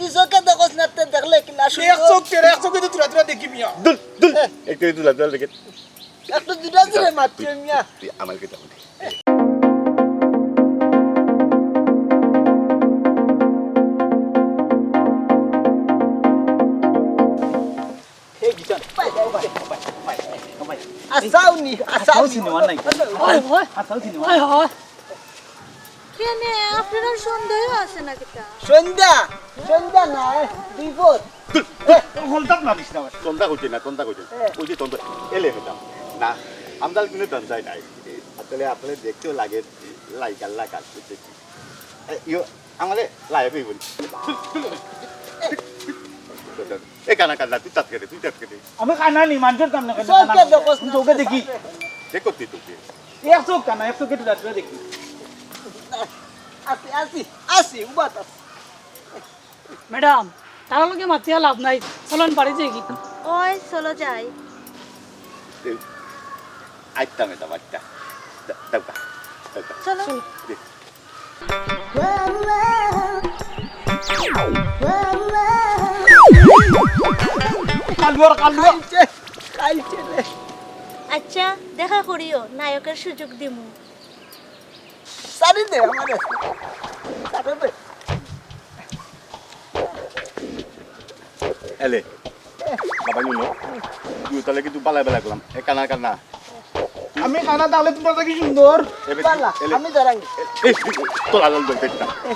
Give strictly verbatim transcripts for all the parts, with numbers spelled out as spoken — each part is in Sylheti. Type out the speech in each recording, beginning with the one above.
তুই চোখে দেখোস না, তে দেখলে কি না এক চোখ তেরা, এক চোখে তো তুরা তুরা দেখি মিয়া। দুল, দুল। এ। একটু তুলা তুলা দেখে। একটু দুটা জুড়ে মারছে মিয়া। তুই আমার কথা বলি। এই বিছান। আসাও নি, আসাও নি। সিনেমা নাই। হয়, হয়। আসাও সিনেমা। হয়, হয়। কেনে, আপনার আর সন্ধ্যাও আছে না কিতা? সন্ধ্যা? সন্ধ্যা না, এ, বিপদ। হলতাম না দিস না। তন্দা কইছে না, তন্দা কইছে না। হ্যাঁ। ওই যে তন্দা, এলে ম্যাডাম। না, আমদাল কিন্তু তন্দাই নাই। আসলে আপনি দেখতেও লাগে লাইকার লাগার, বুঝতে কি? এ, ইয়ো, আমারে লাইভ হইব। এ কানা কানা, তুই তাত কেটে, তুই তাত কেটে। আমি কানা নি, মানুষের কাম না কেন? চোখে কানা দেখোস না। চোখে দেখি। সে করতে তোকে। এক চোখ কানা, এক চোখে তুই রাত্রে দেখি। আসি, আসি, আসি, উবাত আসি। ম্যাডাম, তার লগে মাতিয়া লাভ নাই, চলুন বাড়ি যাই কি? ওই, চলো যাই। এই, আইতাম এটা, আইতা। দা-, দাও কা, দাও কা। চলো। দে। কালুয়ার, কালুয়ার। খাইছে, খাইছে রে। আচ্ছা, দেখা করিও, নায়কের সুযোগ দিমু। সারি দে আমারে। সারি দে। এলে, বাবা নুনো, তুই তাহলে কিন্তু বালা বালা করলাম। এ কানা কানা। আমি কানা তাহলে তোমরা দেখি সুন্দর। এবে, বালা, এলে। আমি দাঁড়াই। এই, এই, তোলা লাল দরকার না। এই,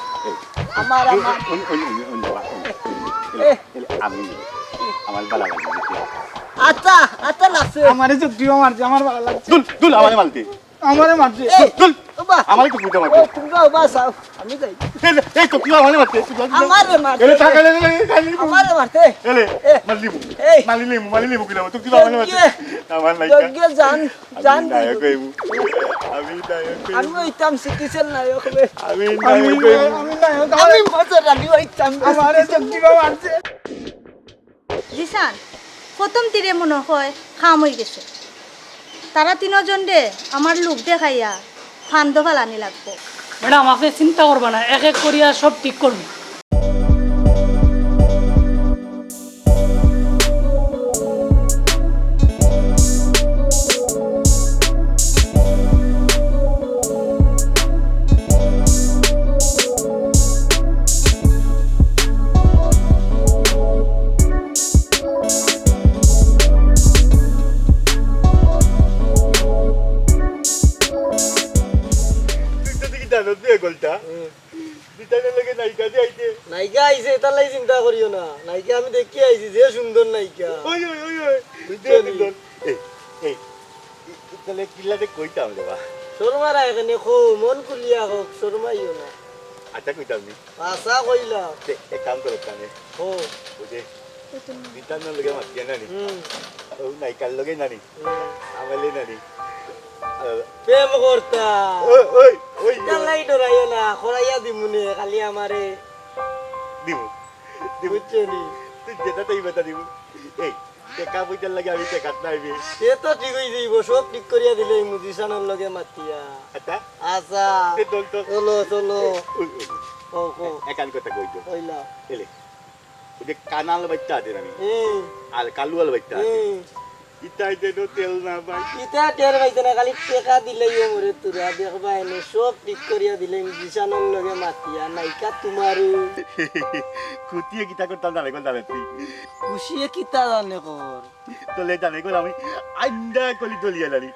আমার, আমার। ওই, ওই, ওই, ওই, ওই, ওই, এলে, এ। এলে, আমি, আমার বালা লাগে। আচ্ছা, আচ্ছা, লাগছে। আমারে চুক্তি মারছে, আমার ভালো লাগছে। দুল, দুল, আমারে মারতে। আমারে মারছে। এই, দুল, দুল। ওবা। আমারে তো বুঝতে মারছে। ও, তুমি বাবা চাও, আমি যাই। এই, এই তো তুই আমারে মারতে, তুই যাবি না? আমারে মারতে। এলে, থাক, এলে, এলে, এলে, এলে। আমারে মারতে। এলে, এ। মারলিমু। এই। মারলিমু, মারলিমু কিনা? তুই কিবা আমারে মারতে। যোগ্যে। আমার নাই। যোগ্যে জান, আমি জান নায়ক দিবি। হইমু। আমি নায়ক হইমু। আমি হইতাম সিটিজেন নায়ক হবে। আমি আমি নায়ক হইমু। আমি নায়ক। আমি মজা রানি হইতাম। আমারে যোগ্যে মারছে। জিসান, প্রথম তীরে মনে হয় কাম অই গেছে। তারা তিনজনরে আমার লোভ দেখাইয়া ফান্দো ফালানি লাগবো। ম্যাডাম, আপনি চিন্তা করবা না, এক এক করিয়া সব ঠিক করবো। তুই তো দেখি জানো তুই এ গলটা। হুম। বিতানের লগে নায়িকা যে আইছে। নায়িকা আইছে, এটার লাগি চিন্তা করিও না। নায়িকা আমি দেখি আইছি, যে সুন্দর নায়িকা। ওই, ওই, ওই, ওই। বুঝছো যে নি? সুন্দর। এই, এই, ই-, ই-, তাহলে কিল্লাতে কইতাম রে বা। শর্মারা এখানে কও, মন খুলিয়া হোক, শর্মাইও না। আচ্ছা, কইতাম নি। আচ্ছা, কইলাম। তে, এক কাম করো, কানে। কও। ওই যে, বিতানর লগে মাতিয়া নানি। হুম। ও নায়িকার লগে নানি। হুম। আমালে নানি। আহ। প্রেম করতা। ওই, ওই, ওই, ওই। তালাই ডরাইও না, খরাইয়া দিমুনে, খালি আমারে। দিমু। দিমু। বুঝছো নি? তুই যেটা তাই বেটা দিমু। এই, টেকা পয়সার লাগি আমি টেকাত নাইবে। সে তো ঠিক অই যাইবো, সব ঠিক করিয়া দিলে এই মুজিশানর লগে মাতিয়া। আচ্ছা। আচ্ছা। এ, দল, দল। চলো, চলো। ওই, ওই। কও, কও। এ-, একান কথা কই তো। কইলা। এলে। ওই যে কানাল বাইচ্চা আছে নানি? হুম। আর কালুয়াল বাইচ্চা আছে। হুম। ইতায় যেন তেল না পায়। ইতা টের পাইতে না, খালি টেকা দিলেই ও মরে তুরা। দেখবা এনে সব ঠিক করিয়া দিলে, জিসানর লগে মাতিয়া, নায়িকা তুমারও। খুতিয়ে কিতা করতাম জানে কর, জানে তুই? খুশিয়ে কিতা জানে কর? তোলে জানে কর, আমি আইন্দা কলি দলিয়া জানি।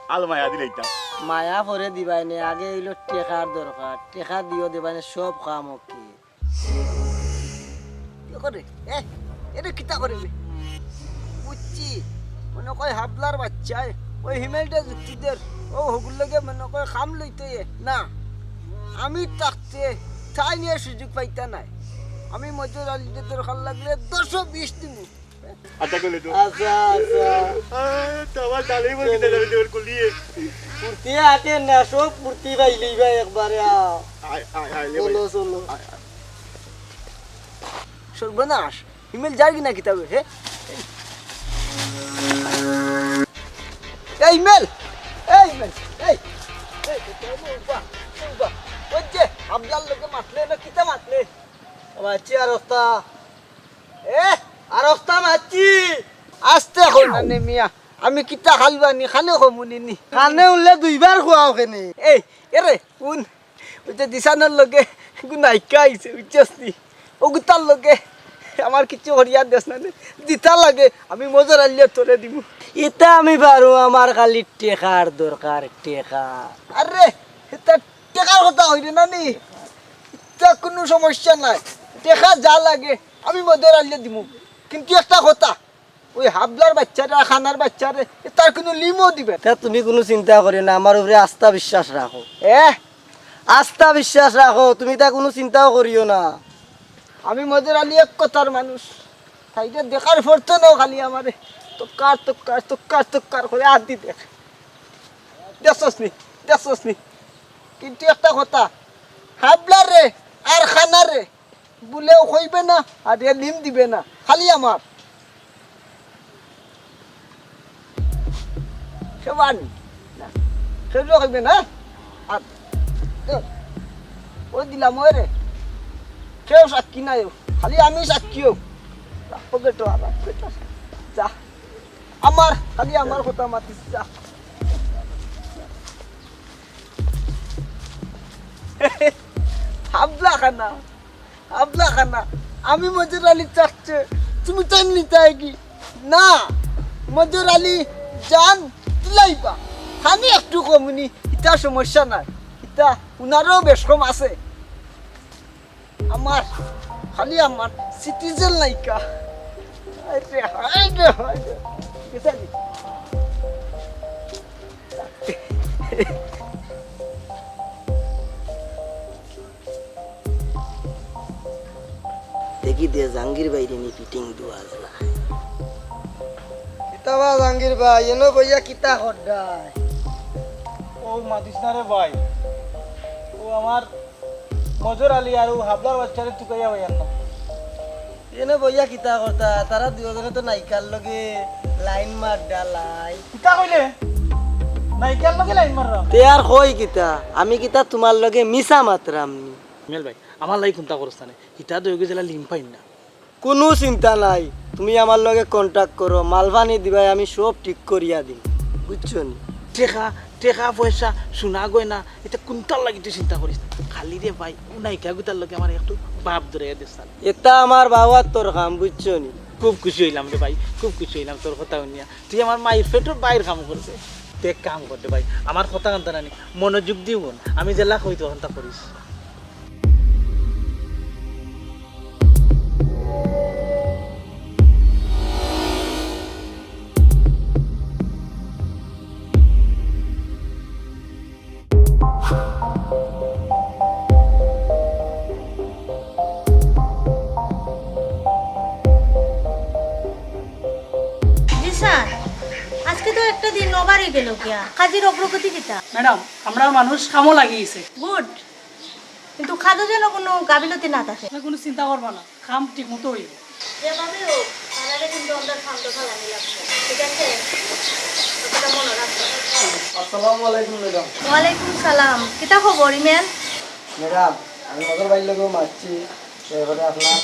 আল মায়া দিলে ইতা। মায়া পরে দিবায় নে, আগে অইলো টেকার দরকার। টেকা দিও দিবায় নে, সব কাম ওকে। কি করে? এ? এটা কিতা করে বে? বুঝছি। মনে কয় হাবলার বাচ্চায় ওই হিমেলটা যুক্তি দের। ও হগুর লগে মনে কয় খাম লইতে এ। না। আমি থাকতে তাই নিয়ে সুযোগ পাইতা নাই। আমি মজুর আলীদের দরকার লাগলে দশ বিশ দিমু। আচ্ছা, কইলে তো। আচ্ছা, আচ্ছা। আহ, তো আমার ডালেই বলবি, তাহলে আমি তোর কলিয়ে। ফুর্তি আটে না, সব ফুর্তি পাইলি ভাই একবারে আও। আয়, আয়, আয়, লে ভাই। চলো, চলো। আয়, আয়। সর্বনাশ, হিমেল যার কি না কিতাবে, হে? এই হিমেল, এই হিমেল, এই, এই, উবা, উবা। ওই যে, হাবলার লগে মাতলে না, কিতা মাতলে? মাছি আর অস্তা। এ, আর অস্তা মাছি। আস্তে কও না নে মিয়া। আমি কিতা খাইবানি, কানে কমুনি নি। কানে উনলে দুইবার কওয়াও কেনে। এই, এরে, উন। ওই যে দিশানর লগে গু নায়িকা আইছে, বুঝছস নি? অগুতার লগে আমার কিচ্ছু করিয়া দেস না নে। দিতা লাগে, আমি মজর আলিয়া তোরে দিমু। ইতা আমি পারু, আমার খালি টেকার দরকার, টেকা। আরে, ইতা টেকার কথা অইরে না নি? ইতা কুনু সমস্যা নাই। টেকা যা লাগে, আমি মজর আলিয়া দিমু। কিন্তু একটা কথা, ওই হাবলার বাইচ্চারে, খানার বাইচ্চারে, ইতার কুনু লিমও দিবে না। তে তুমি কুনু চিন্তা করিও না, আমার উপরে আস্থা বিশ্বাস রাখো। এ? আস্থা বিশ্বাস রাখো, তুমি তা কুনু চিন্তাও করিও না। আমি মজর আলি এক কথার মানুষ, তাইরে দেখার পর তো নাও খালি আমারে তক্কার, তক্কার, তক্কার, তক্কার করে আত দি দেখ। দেখছস নি? দেখছস নি? কিন্তু একটা কথা, হাবলারে আর খানারে বুলেও কইবে না, আর এ লিম দিবে না, খালি আমার। কেউ আর নি। না। কেউ তো কইবে না। আর, দেও। ওই দিলাম ওই রে। কেউ সাক্ষী নাই ও। খালি আমি সাক্ষী ও। রাখো বেটো, আর রাখো বেটো। যা। আমার, খালি আমার কথা মাতিস, যা। হাবলা খানা। আবলা খানা, আমি মজর আলী চাচ্ছে, তুমি টাইম নিতায় কি? না, মজর আলী জান দিলাইবা। খানি একটু কমুনি, ইতা সমস্যা নাই। ইতা উনারও বেশ কম আছে। আমার, খালি আমার সিটিজেন নায়িকা। হায় রে, হায় রে, হায় রে। গেছে নি? দেখি দে জাহাঙ্গীর ভাইরে নি ফিটিং দুয়াজ না। কিতা বা জাহাঙ্গীর ভাই, এনো বইয়া কিতা কররায়? ও মাতিস না রে ভাই, ও আমার মজর আলী আর ও হাবলার বাচ্চারে তুকাইয়া ভাই আনলাম। এনে বইয়া কিতা করতা? তারা দুইজনে তো নায়িকার লগে লাইন মাররা লাই। কিতা কইলে? নায়িকার লগে লাইন মাররা? তে আর কই কিতা? আমি কিতা তুমার লগে মিছা মাতরাম নি? মেল ভাই, আমার লাগি কুন্তা করস না নে। হিতা তো অইগেছে যেলা লিম পাইন না। কুনু চিন্তা নাই, তুমি আমার লগে কন্টাক্ট করো, মালপানি দিবায় আমি সব ঠিক করিয়া দিমু, বুঝছো নি? টেকা, টেকা পয়সা, সোনা গয়না, ইতা কুন্তার লাগি তুই চিন্তা করিস না। খালি রে ভাই, ও নায়িকা গুতার লগে আমার একটু ভাব ধরাইয়া দেস না। ইতা আমার বাবার তোর কাম, বুঝছো নি? খুব খুশি অইলাম রে ভাই, খুব খুশি অইলাম তোর কথা হুনিয়া। তুই আমার মাইর পেটর ভাইর কাম করবে। তুই এক কাম কর রে ভাই, আমার কথা কান্তা নানি, মনোযোগ দি হুন, আমি যেলা কই তুই অখানতা করিস। জি স্যার, আজকে তো একটা দিন ওভারই গেল গিয়া। কাজের অগ্রগতি কিতা? ম্যাডাম, আমরার মানুষ কামো লাগি গেছে। গুড। কিন্তু কাজো যেন কুনু গাফিলতি না থাকে। আপনে কুনু চিন্তা করবা না, কাম ঠিক মতো অইবো। যেভাবে হোক, তারারে কিন্তু আমরা শান্ত থাকা লাগবে। ঠিক আছে? কথাটা মনে রাখবা। আসসালামু আলাইকুম ম্যাডাম। ওয়ালাইকুম সালাম। কিতা খবর, ইমেল? ম্যাডাম, আমি মজর ভাইর লগেও মাতছি, এরপরে আপনার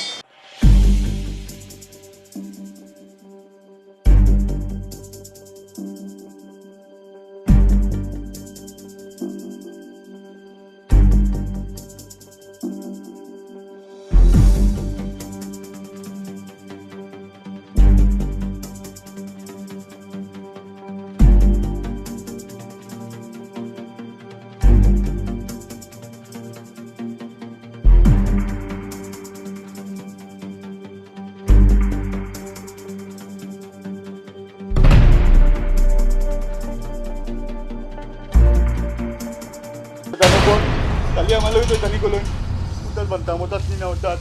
জানো কোন? কালি আমার লগে তো জানি কইলো, ওটাত বানতাম, ওটাত নি না, ওটাত।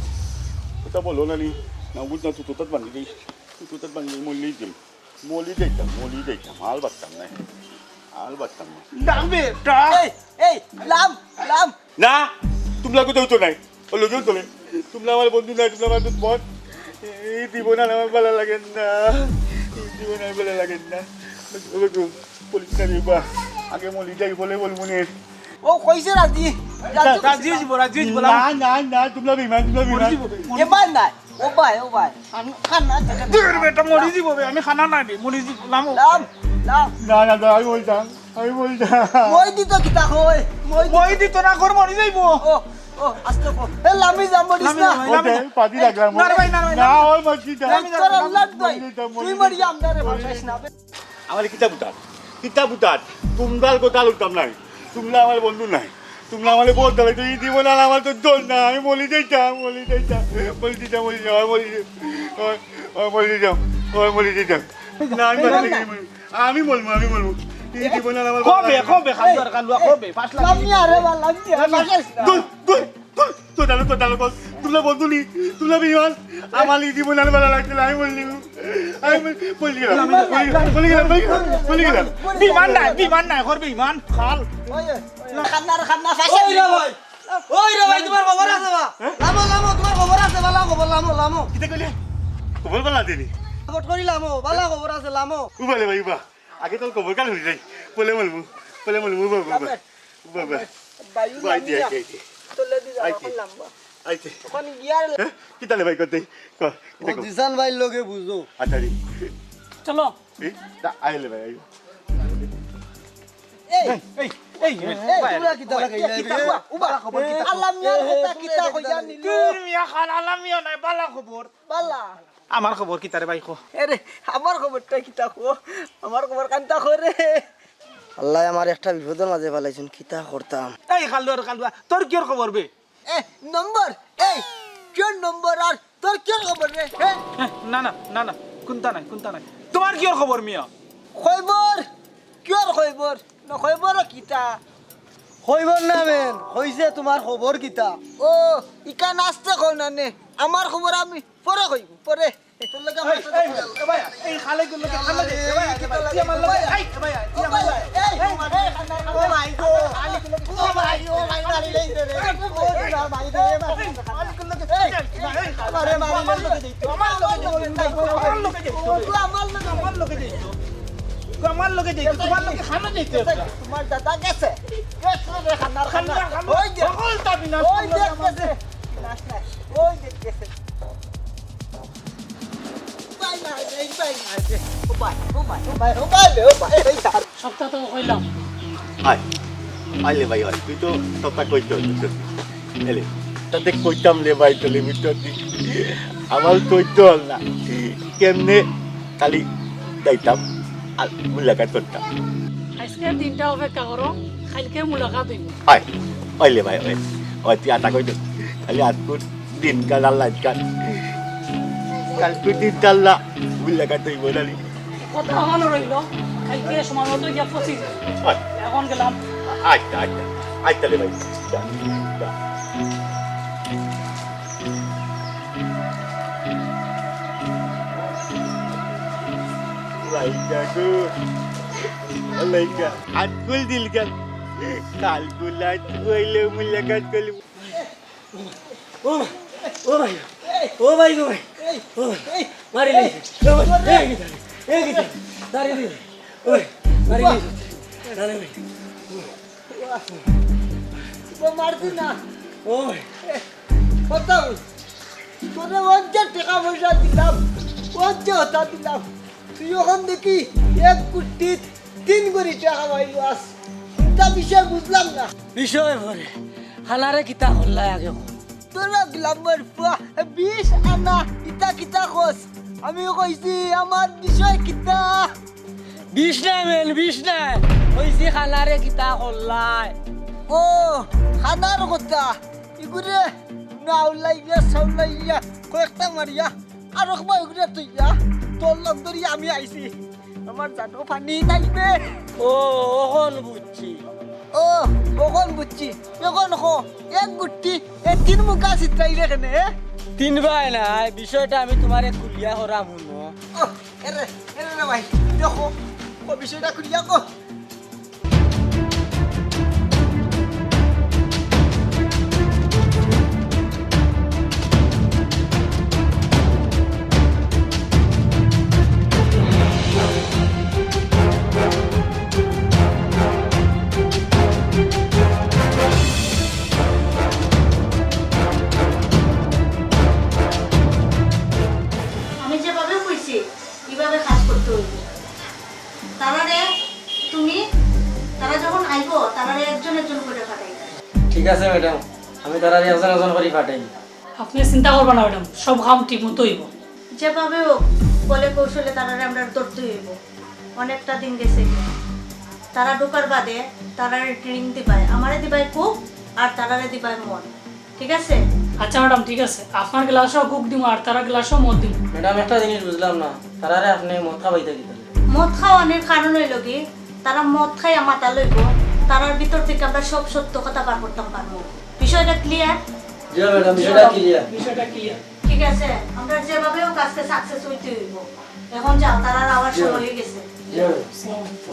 ওটা বলো না নি। না, বুঝ না, তুই তোটাত বান্ধি দিস। তুই তোটাত বান্ধি দিস, মরলেই দিম। মলি যাইতাম, মলি যাইতাম, হাল বাঁচতাম না, হাল বাঁচতাম না। ডাকবে, ডাক। এই, এই, লাম, লাম। না, তুমরা কোথাও তো নাই। ও লোকজন তোলে। তুমরা আমার বন্ধু নাই, তুমরা আমার দুশমন। এই জীবন আর আমার ভালো লাগে না। এই জীবন আর ভালো লাগে না। ও বেগম, বলিস না রে বা। আগে মলি যাই বলে বল মনে। ও কইছে রাজি। রাজি অইছি, রাজি অইছি, রাজি অইছি, না, না, না, তুমরা বেইমান, তুমরা বেইমান। মরি যিবো বে, মরি এবার নাই। ও ভাই, ও ভাই। খান-, খান না, খান না। দূর বেটা, মরি যিবো বে, আমি খানা নাই বে, মরি যিবো, লামো। লাম, লাম। না, না, না, আমি বলতাম, আমি বলতাম। মই দিত কিতা কই? মই দিত। মই দিত না, ঘর মরি যাইবো। ও, ও, আস্তে কো। এ, লামি যা, মরিস লামি না। যা, লামি যা। ওকে, পাতি লাগলাম। না রে ভাই, না রে ভাই, না, না। ওই মসজিদ। লামি যা, তোর লামি যা। আল্লাহর দোয়াই। মরি যাইতাম, মরি তুই মরি যাইতাম। আমরারে বাঁচাইস না। কিতা বুতাত? কিতা বুতাত? তুমরার কথা লইতাম নায়। তুমরা আমার বন্ধু নায়। তুমরা আমারে বহুত জ্বালাইছো। ই জীবন আর আমার তো দল না। আমি মরি যাইতাম, মরি যাইতাম। মরি যাইতাম, মরি যাইতাম, মরি যাইতাম। ওই, ওই, মরি যাইতাম। ওই, মরি যাইতাম। না, আমি মরি যাইতাম। আমি মরমু, আমি মরমু। ই জীবন আর আমার কবে, কবে, খান্দুয়ার খান্দুয়া, কবে? পাঁচ লাখ। লামিয়া রে বা, লামিয়া। দূর, দূর। তোর ডালো, তোর ডালো বল। তুমরা বন্ধু নি, তুমরা বেইমান। আমার ই জীবন আর ভালা লাগছে না, আমি মরি গেলাম। আমি মরি গেলাম, মরি গেলাম, মরি গেলাম, মরি গেলাম। বেইমান নায়, বেইমান নায়, ঘর বেইমান, খাল। ওই, ওই, ওই, খান্নার, খান্না, ফাঁসে ওই রে ভাই, ওই রে ভাই, তুমার খবর আছে বা? হ্যাঁ? লামো, লামো, তুমার খবর আছে, ভালা খবর, লামো, লামো। কিতা কইলে? খবর ভালা দেনি? খবর করি লামো, ভালা খবর আছে, লামো। উবা রে ভাই, উবা। আগে তো খবর কান হই যাই। বলে মলমু, বলে মলমু, বাবা, বাবা। বাবা। বায়ু ভাই, লামিয়া। আইতে, আইতে। তোলে দি যাও, আইতে। এখন লাম্বা। আইতে। এখন গিয়ার লা- হ্যাঁ? কিতা লে ভাই করতে? ক, কিতা ও ক? জিসান ভাইর লগে বুঝো। আচ্ছা রে। চলো। এই, তা আইলে ভাই, আইলে। এই, এই, এই, এই, এই, ভাই, তুমরা কিতা ভাই, লাগাইলা কিতা রে? উবা, উবা। আল্লাহ মিয়ার কথা কিতা কইয়া নিল? তুই মিয়া খান, আল্লাহ মিয়া নাই, বালা খবর। বালা। আমার খবর কিতা রে ভাই কো? এরে, আমার খবরটা কিতা কো? আমার খবর কান্তা করে। আল্লাহ আমার একটা বিপদর মাঝে ফালাইছইন, কিতা করতাম? এই খালুয়ার খালুয়া, তোর কিওর খবর বে? এ, নম্বর, এই, কিওর নম্বর আর তোর কিওর খবর রে? হ্যাঁ? এ, না, না, না, না, কুন্তা নাই, কুন্তা নাই। তুমার কিওর খবর মিয়া? খবর? কিওর খবর? না খবর কিতা? খবর না মেন, কইছে তুমার খবর কিতা? ও, ইখান আস্তে কও না নে। আমার খবর আমি পরে কইমু, পরে। তোর লগে আমার এই, এই, এ ভাই, এই খালে গুলো কি খালে দে, এ ভাই, এ ভাই, তুই আমার লগে, এই, এ ভাই, তুই আমার লগে, এই, এই, ও ভাই গো, খালে গুলো কি, ও ভাই, ও ভাই, মারি লই দে রে, ও ভাই রে, মারি দে, মারি দে। এই, খালে গুলো কি, এই, এই, আরে মারি লই দে, আমার লগে যাইতো, আমার লগে যাইতো, আমার লগে যাইতো, আমার লগে যাইতো, তুমার লগে খানা যাইতো। তুমার দাদা গেছে, গেছে রে, খানার খানা। খানা, খানা, ওই যে, সকল তা বিনাশ ওই করলো দেখ আমাদের। গেছে, বিনাশ নাই, ওই দেখ গেছে। ভাই না, এই ভাই না, এই যে, ও ভাই, ও ভাই, ও ভাই, ও ভাই রে, ও ভাই, এই ধর। সবটা তো কইলাম। আয়, আয় লে ভাই, আয়। তুই তো সবটা কইতে হইল, সত্যি। এলে, তাতে কইতাম লে ভাই, তোলে বুঝতে পারছি। আমার কইতে হল না। কেমনে খালি যাইতাম আর মুলাকাত করতাম। আজকে দিনটা অপেক্ষা করো, কালকে মুলাকাত হইব। আয়, আয় লে ভাই, আয়। আয়, তুই আটা কইতে। খালি আজকুর দিনকাল আল্লাহ আজকাল। কালকে দিনটা আল্লাহ, ভুল লাগাতে হইব না রে। কথা অখানো রইল, কালকে সময় মতো গিয়া পৌঁছি যাই। আচ্ছা। এখন গেলাম। আচ্ছা, আচ্ছা, আচ্ছা রে ভাই। যা, যা। ভাই, যা গো। ভাই, যা। আজকুল দিল গেল। কালকুল আজকুল হইলে মুলাকাত করলে ও ভাই, ও ভাই, ও ভাই গো ভাই। ও ভাই, মারি লে। ও ভাই, এই কি জানি, এই কি জানি, দাঁড়িয়ে দিলে। ও ভাই, মারি লে। দাঁড়িয়ে ভাই। ও মারতি না। ও ভাই। কথা বল। তোরে অর্ধেক টেকা পয়সা দিলাম, অর্ধেক হতা দিলাম। তুই অখন দেখি এক কুটি তিন কোটি টেকা পাইলো আস। তা বিষয় বুঝলাম না। বিষয় পরে। খানারে কিতা করলাই আগে কও। তোরা গ্লামার পুয়া, বিষ আনা, ইতা কিতা কস? আমি কইছি আমার বিষয় কিতা? বিষ নাই মেন, বিষ নাই। কইছি খানারে কিতা করলাই। ও, খানার কথা। ইগুরে নাউলাইয়া, সাউলাইয়া, কয়েকটা মারিয়া, আর রকমা ইগুরে তুইয়া, তোর লগ ধরি আমি আইছি। আমার জানো পানি নাই বে। ও, অখন বুঝছি। ও, অখন বুঝছি। অখন ক, এক গুটি, এ তিন মুখা চিত্রাই রে কেনে, এ? তিন ভাই নাই, বিষয়টা আমি তুমারে খুলিয়া করাম হুনো। ও, এরে, এরে রে ভাই, দেখো, ও বিষয়টা খুলিয়া ক। ঠিক আছে ম্যাডাম, আমি তারারে একজন একজন করি পাঠাই। আপনে চিন্তা করবা না ম্যাডাম, সব কাম ঠিক মতো অইবো। যেভাবে হোক, বলে কৌশলে তারারে আমরা ধরতে অইবো। অনেকটা দিন গেছে গি। তারা ঢুকার বাদে তারারে ড্রিংক দিবায়, আমারে দিবায় কোক আর তারারে দিবায় মদ। ঠিক আছে? আচ্ছা ম্যাডাম, ঠিক আছে, আপনার গ্লাসও কোক দিমু আর তারার গ্লাসও মদ দিমু। ম্যাডাম, একটা জিনিস বুঝলাম না, তারারে আপনে মদ খাওয়াইতা কিতা? মদ খাওয়ানির কারণ অইলো গি, তারা মদ খাইয়া মাতাল অইবো, তারার ভিতর থাকি আমরা সব সত্য কথা বার করতাম পারমু। বিষয়টা ক্লিয়ার? জি ম্যাডাম, বিষয়টা ক্লিয়ার। বিষয়টা ক্লিয়ার। ঠিক আছে, আমরা যেভাবে হোক আজকে সাকসেস অইতে অইবো। এখন যাও, তারার আওয়ার সময় অই গেছে। জি ম্যাডাম।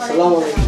আসসালামু আলাইকুম।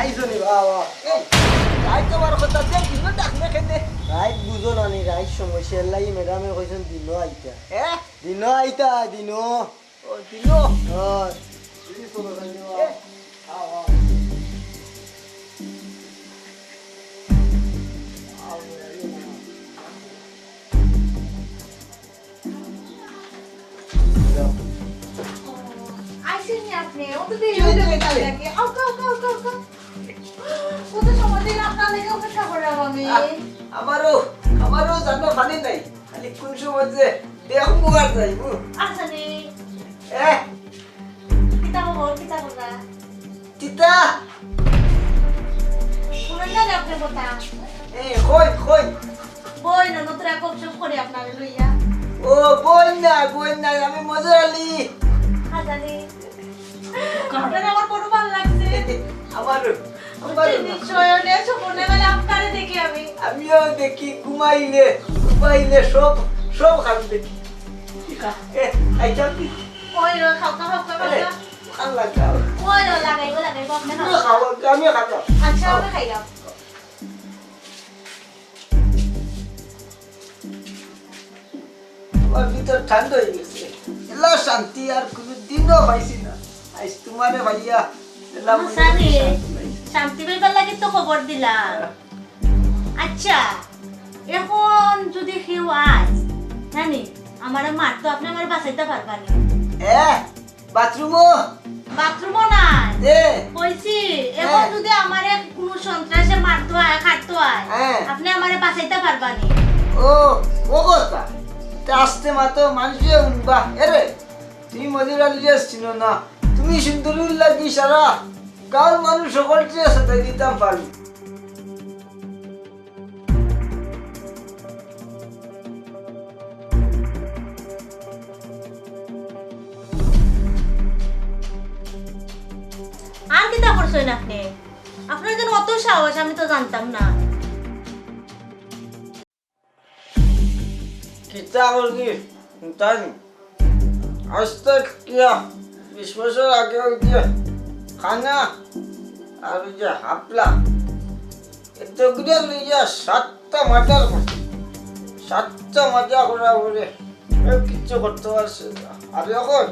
আইছো নি বাবা? এই, রাইত আমার কথা যে দিনো ডাকলে কেনে? রাইত বুঝো না নি, রাইত সমস্যা, এর লাগি ম্যাডামে কইছইন দিনো আইতা। হ্যাঁ? দিনো আইতা, দিনো। ও, দিনো? অয়। এ, আও, আও। আইছেন নি আপনি? ও তো দেরি হয়ে যাবে নাকি? আও, আও, আও, আও, আও। কত সময় ধরে আপনার লেগে অপেক্ষা করলাম আমি। আ-, আমারও, আমারও জানো পানি নাই। খালি কোন সময় যে দেহ মুগার যাইব। আচ্ছা রে। এ? কিতা খবর, কিতা খবর? তিতা। শুনেন না রে আপনি কথা। এ, কই, কই? বই না, নতুন এক অপশন করি আপনারে লইয়া। ও, বই না, বই না, আমি মজুর আলী। আচ্ছা রে। আপনারে আমার বড় ভালো লাগছে। আমারও, আমারও। নিশ্চয়, অনেক স্বপ্নে বেলা আপনারে দেখি আমি। আমিও দেখি, ঘুমাইলে, ঘুমাইলে সব, সব খান দেখি। এ, আইতাম কি? ওই রে, খাও, খাও, খাও, খাও, আরে, খাও। খান লাগাও। ওই রে, লাগাইবো, লাগাইবো, আপনি খাও। তুমিও খাও, আমিও খাইতাম। আচ্ছা, আমি খাইলাম। আমার ভিতর ঠান্ডা হয়ে গেছে। এলা শান্তি আর কোনো দিনও পাইছি না। আজ তোমারে ভাইয়া, এলা মনে হয় শান্তি। শান্তি পাইবার লাগি তো খবর দিলাম। আচ্ছা, এখন যদি কেউ আয়, জানি, আমারে মারতো, আপনি আমারে বাঁচাইতে পারবা নি? এ, বাথরুমও? বাথরুমও নাই। এ। কইছি, এখন হ্যাঁ। যদি আমারে কোনো সন্ত্রাসে মারতো আয়, কাটতো আয়, হ্যাঁ। আপনি আমারে বাঁচাইতে পারবা নি? ও, ও কথা। তা আস্তে মাতো মানুষে উঠবা। এরে, তুমি মজির আলীরে চিনো না। তুমি সুন্দরীর লাগি সারা গাঁওর মানুষ সকলকে সাথে দিতাম পারি। আর কিতা করছইন আপনি? আপনার যেন অত সাহস, আমি তো জানতাম না। কিতা করবি? তাই আজ তো কিয়া বিশ বছর আগে ওই যে খানা আর ওই যে হাফলা, এতগুলো লইয়া সাতটা মার্ডার করছে। সাতটা মার্ডার করার পরে কেউ কিচ্ছু করতে পারছে না। আর এখন,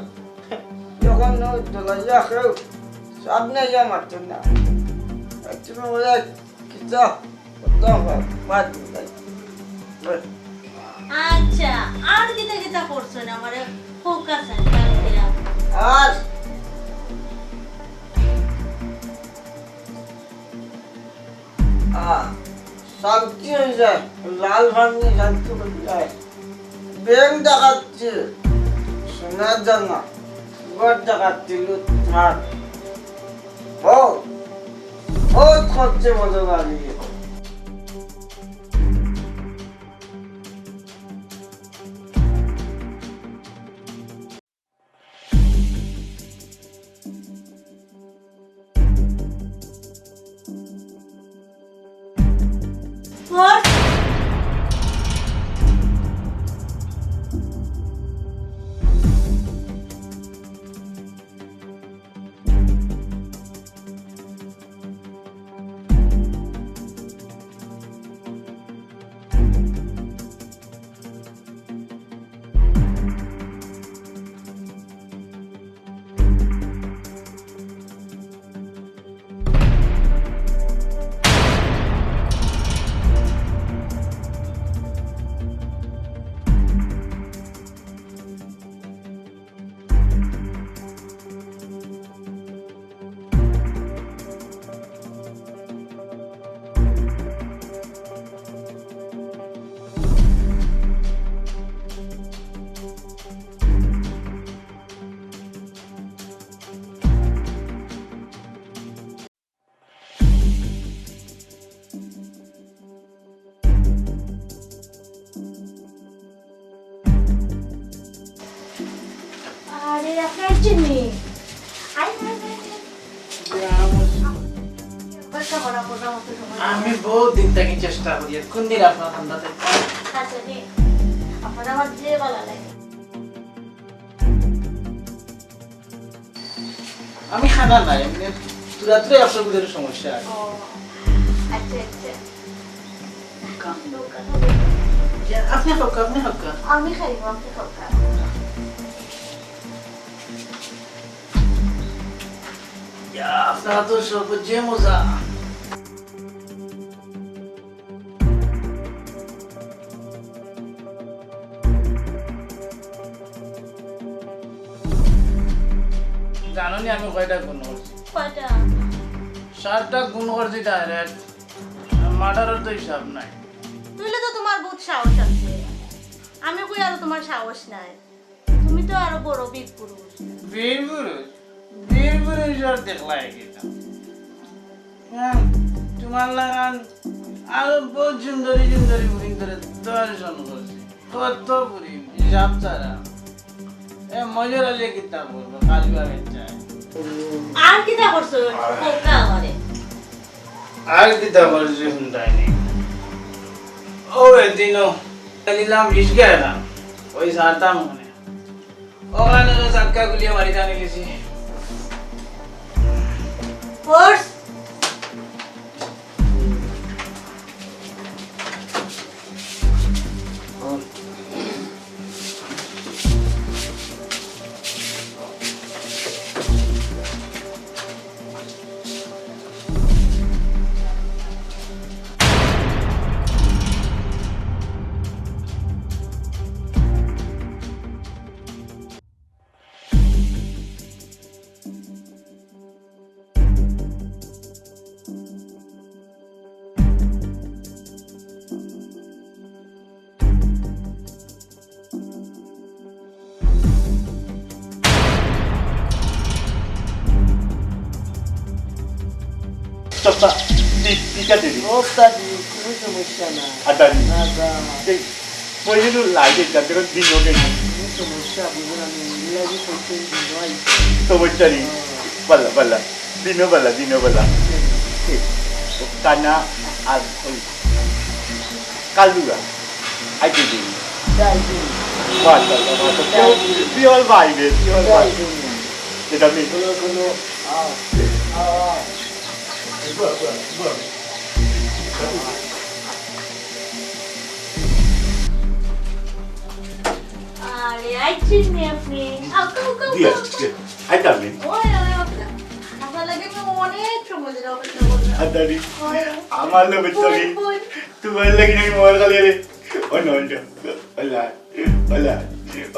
এখন ও দলাইয়া কেউ সামনে ইয়া মারছে না। তুমি বলে কিতা করতে হবে? মার দিলাই। আচ্ছা, আর কিতা কিতা করছইন আমারে ফোকাস আর আর আহ, শান্তি হয়ে যায়, লাল ভাঙে শান্তি হয়ে যায়। ব্যাংক ডাকাতি, সোনার দানা, ঘর ডাকাতি, লুটপাট। ও, ও করতে মজা লাগে। আরে, আপনি আইছেন নি? I, I, I, I. আমি বহুত দিন থাকি চেষ্টা করি, কোন দিন আপনার ঠান্ডা থাকে। আচ্ছা, জি। আপনার আমার যে ভালো লাগে। আমি খানা নাই, এমনি তুরা তুরা আপনার ভিতরে সমস্যা আছে। ও, আচ্ছা, আচ্ছা। আপনি খাউক্কা, আপনি খাউক্কা। আমি খাইব, আপনি খাউক্কা। ইয়া, আপনার তো সব যে মজা। জানো নি আমি কয়টা খুন করছি? কয়টা? সাতটা খুন করছি direct। Murder-র তো হিসাব নাই। তুইলে তো তোমার বহুত সাহস আছে। আমি কই আরো তোমার সাহস নাই। তুমি তো আরো বড় বীর পুরুষ। বীর পুরুষ? বীর পুরুষ আর দেখলাই কিতা? হ্যাঁ, তোমার লাগান আরো বহুত সুন্দরী সুন্দরী বুড়ি ধরে দর্শন করছি। কত বুড়ি, হিসাব ছাড়া। এ মজুর আলী কিতা করবো, কালুয়া বেচায়। আর কিতা করছো? কোকা আমারে। আর কিতা করছি হুনতায়নি? ও এদিনও নিলাম রিস্কা না, ওই সারতাম মনে। ওখানে তো ধাক্কা গুলিয়ে বাড়ি জানি গেছি। ফোর্স। চাচা, ঠিক, ঠিক আছে রে। ও দাদি, কোনো সমস্যা না। আদানি। না, যা। এই, পয়লা লাইটে যা, দেখো দিন হয়ে গেছে। কোনো সমস্যা, বুঝুন আমি, ইংরাজি কইতে দিন হয়। সমস্যা নেই। হ্যাঁ। বালা, বালা। দিনও বালা, দিনও বালা। ঠিক। ও কানা আর ওই কালুয়া। আইতে দিন। যাই দিন। মাশাআল্লাহ, মাশাআল্লাহ। যাই দিন। Pure ভাই রে, pure ভাই। যাই দিন। এটা আমি কোনো, কোনো, আ, আ, আ। আরে, আইছেন নি আপনি? আও, আও, আও, জি, আও। জি। আইতাম নি? ওই, ওই, ওই। আপনার লাগি আমি অনেক সময় ধরে অপেক্ষা করলাম। আদানি, ওই। আমার লগে বই, চলি। বই। তোমার লাগি আমি মর গেলে রে। ওই নয়, ওই নয়। ওলা, ওলা,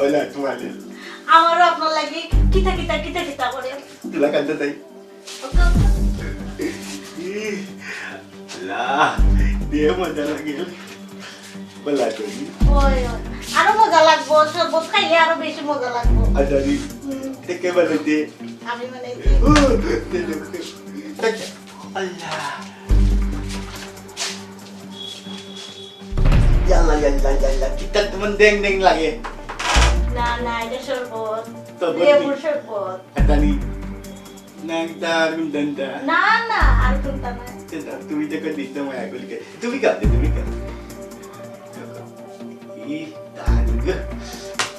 ওলা, তোমার। আমারও আপনার লাগি কিতা, কিতা, কিতা, কিতা করে। তুলা কান্দে তাই। ই, আল্লাহ, দে মজা লাগে। বলা করি। ওই, ওই। আরো মজা লাগবো, শরবত খাইলে আরো বেশি মজা লাগবো। আচ্ছা, জি। হুম। তে কে বানাইছে? আমি বানাইছি। ও, দে, দে, দে। আল্লাহ। ইয়াল্লা, ইয়াল্লা, ইয়াল্লা, কিতা তোমার ড্যাং ড্যাং লাগে? না, না, এটা শরবত। শরবত নি? লেবুর শরবত। এটা নি? না, এটা আর কোনটা, এটা? না, না, আর কোনটা না। এটা তুমি তো কই দিতে মায়া করি কে? তুমি খাও, তুমি খাও। ই, তার গো।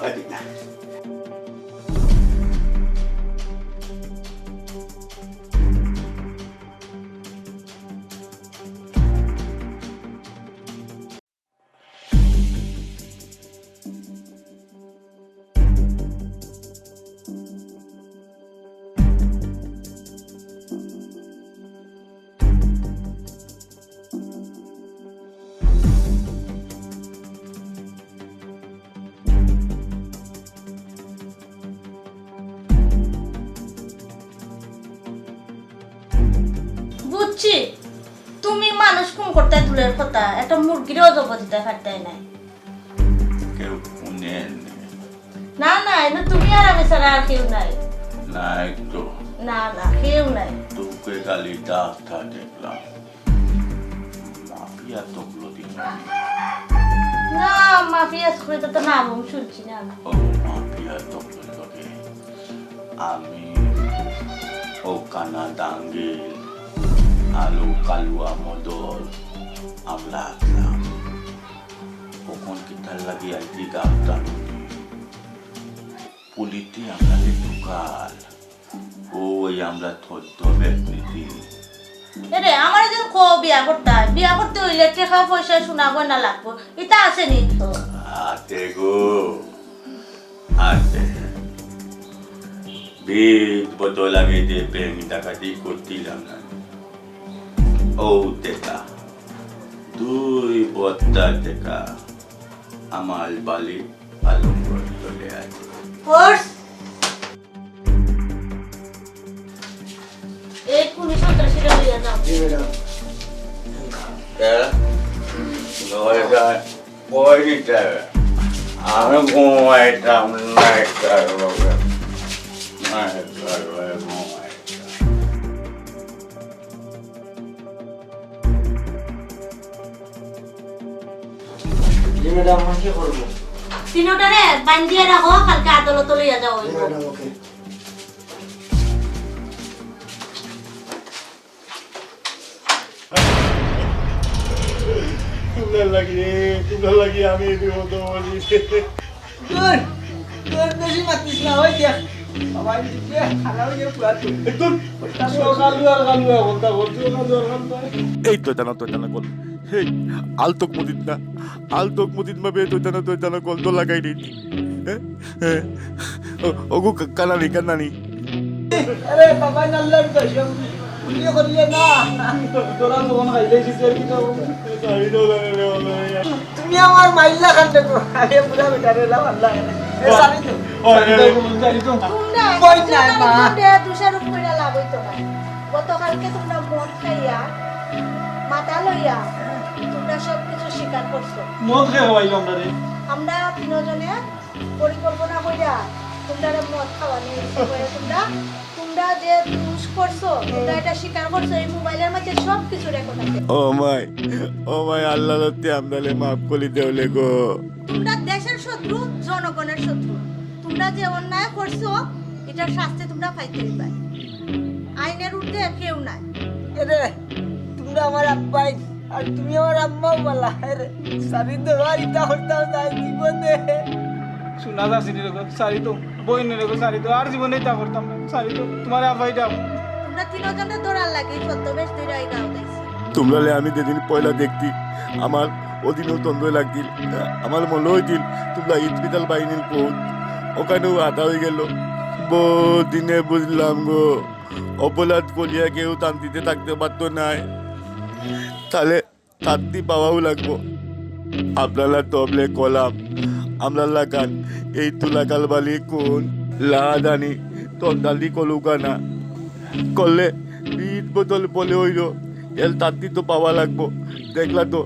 আরে না। বুঝছি, তুমি মানুষ খুন করতে দূরের কথা, একটা মুরগিরেও জব দিতে পারতায় নাই। কেউ খুনে নেই। না, না, এনে তুমি আর আমি ছাড়া আর কেউ নাই। নাই তো। না, না, কেউ নাই। তোকে খালি ডাকটা দেখলাম। মাফিয়া তকলো দিন। না, মাফিয়া তকলো তো নাম আমি শুনছি না। ও, মাফিয়া তকলো তোকে। আমি ও কানা দাঙ্গিল, আলু কালুয়া মদল, আমলা আছলাম। অখন কিতার লাগি আইছি গাঁওটা? পুলিতে আমলারে ঢুকাল। ও, ওই আমরা থদ্দ ব্যক্তি। এরে, আমারে যেন কও বিয়া করতায়। বিয়া করতে অইলে টেকা পয়সা সোনা গয়না লাগবো। ইতা আছে নি? আছে গো, আছে। বিশ বছর আগে যে ব্যাংক ডাকাতি করছিলাম না, ও টেকা, দুই বস্তা টেকা আমার বাড়ি আলমগড় চলে আছে। কোর্স? এই খুনি সন্ত্রাসীরে লইয়া যাও। জি, ম্যাডাম। কে? লইয়া যায়। কই দিতে? আমি ঘুমাইতাম না, একটা লোকে। না, একটা লোকে ঘুমাইতাম। জি ম্যাডাম, আমি কি করবো? তিনোটারে বান্ধিয়া রাখো, কালকে আদালতে লইয়া যাও। জি ম্যাডাম, ওকে। তোমরা লাগি রে, তোমরা লাগি আমি এই বিপদ। দূর, দূর, বেশি মাতিস না, ওই দেখ। বাবা, এই যে খারাপ হয়ে গেল, পুরা তো। একদম সকাল দুয়ার কাল দুয়ার ঘন্টা ঘন্টা, সকাল দুয়ার কাল দুয়ার। এই তো জানা, তো জানা কল। হেই, আলতক মুদিত না, আলতক মুদিত মাবে তো জানা, তো জানা কল তো লাগাই দিত। হ্যাঁ? হ্যাঁ। ও, ওগো কা-, কানানি, কানানি। আরে বাবা, নাল্লার দশম। উনি করিয়ে না। তোরা যখন খাইলে সিটের কি তো। তুমি আমার মাইল্লা খান দেখো। আরে বুড়া বেটা রে, লাভ আল্লাহ। এ, সারি তো। সারি তো, সারি তো। তোমরা কই নাই মা। তোমরা দোষারোপ কইরা লাভ হইতো না। গতকালকে তোমরা মদ খাইয়া, মাথা লইয়া, তোমরা সব কিছু স্বীকার করছো। মদ খেয়ে হওয়াইলো আমরা রে। আমরা তিনজনে পরিকল্পনা কইরা তোমরা মদ খাওয়ানি হইছে কইরা তোমরা, তোমরা যে দুষ করছো, তোমরা এটা স্বীকার করছো, এই মোবাইলের মধ্যে সব কিছু রেকর্ড আছে। ও মাই, ও মাই, আল্লাহ রত্তে আমরারে মাফ করি দেও লে গো। তোমরা দেশের শত্রু, জনগণের শত্রু। তোমরা যে অন্যায় করছো, এটার শাস্তি তোমরা পাইতে হইবে। আইনের ঊর্ধ্বে কেউ নাই। এরে, তোমরা আমার আব্বাই, আর তুমি আমার আম্মাও বালা। এরে, সারি তো আর ইতা করতাম না জীবনে। শোনা যাচ্ছে নি রে গো, সারি তো, বইন রে গো, সারি তো, আর জীবনে ইতা করতাম না, সারি তো, তোমার আব্বাই যাও। তোমরা তিনজনরে ধরার লাগি ছদ্মবেশ ধইরা এই গাঁও আইছি। তোমরারে আমি যেদিন পয়লা দেখছি, আমার ওদিনও তন্দ্র লাগছিল, আমার মনে হইছিল তোমরা ইসপিতাল বাহিনীর পৌত, ওখানেও আধা হয়ে গেল। বহু দিনে বুঝলাম গো, অপরাধ করিয়া কেউ শান্তিতে থাকতে পারতো নায়, তাহলে শান্তি পাওয়াও লাগবো। আপনারা তবলে কলাম, আমরা লাগান এই তুলাকাল বালি কোন লাদানি তন্দালি কলুকানা করলে বিশ বছর বলে হইল, এর শান্তি তো পাওয়া লাগবো। দেখলা তো?